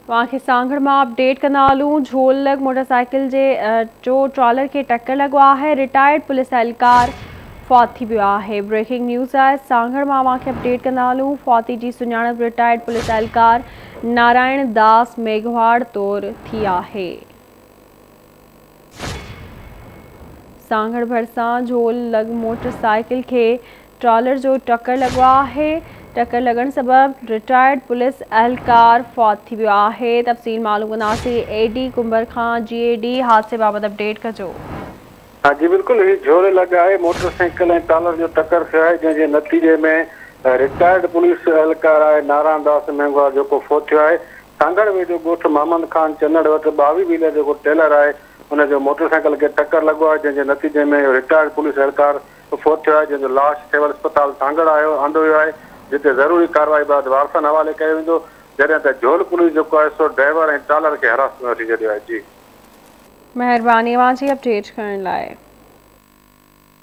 اوهان کي سانگهڙ مان اپڊيٽ ڪندا هلون جهول لڳ موٽرسائيڪل جي جو ٽرالر کي ٽڪر لڳو آهي رٽائرڊ پوليس اهلڪار فوت ٿي ويو آهي بريڪنگ نيوز آهي سانگهڙ مان اوهان کي اپڊيٽ ڪندا هلون فوتي جي سڃاڻپ رٽائرڊ پوليس اهلڪار نارائڻ داس ميگهواڙ طور ٿي آهي. سانگهڙ ڀرسان جهول لڳ موٽر سائيڪل کي ٽرالر جو ٽڪر لڳو آهي، ٽڪر لڳڻ سبب رٽائرڊ پوليس اهلڪار فوت ٿي ويو آهي، تفصيل معلوم ڪنداسين اي ڊي ڪنڀر کان، جي اي ڊي حادثي بابت اپڊيٽ ڪجو. ها جي بلڪل هي جهول لڳ آهي موٽر سائيڪل ۽ ٽرالر جو ٽڪر ٿيو آهي جنهن جي نتيجي ۾ رٽائرڊ پوليس اهلڪار آهي ناران داس مينگهواڙ جيڪو فوت ٿيو آهي سانگهڙ ويجهو ڳوٺ محمد خان چنڙ وٽ ٻاويهه ويلر جيڪو ٽيلر آهي ان جو موٽر سائيڪل کي ٽڪر لڳو آهي جنهن جي نتيجي ۾ اهو رٽائرڊ پوليس اهلڪار فوت ٿيو آهي جنهن جو لاش سول اسپتال سانگهڙ آيو آندو ويو آهي جتي ضروري ڪارروائي بعد وارثن حوالي ڪيو ويندو جڏهن ته جهول پوليس جيڪو آهي سو ڊرائيور ۽ ٽرالر کي حراست ۾ وٺي ڇڏيو آهي جي. مهرباني اوهان جي اپڊيٽ ڪرڻ لاء.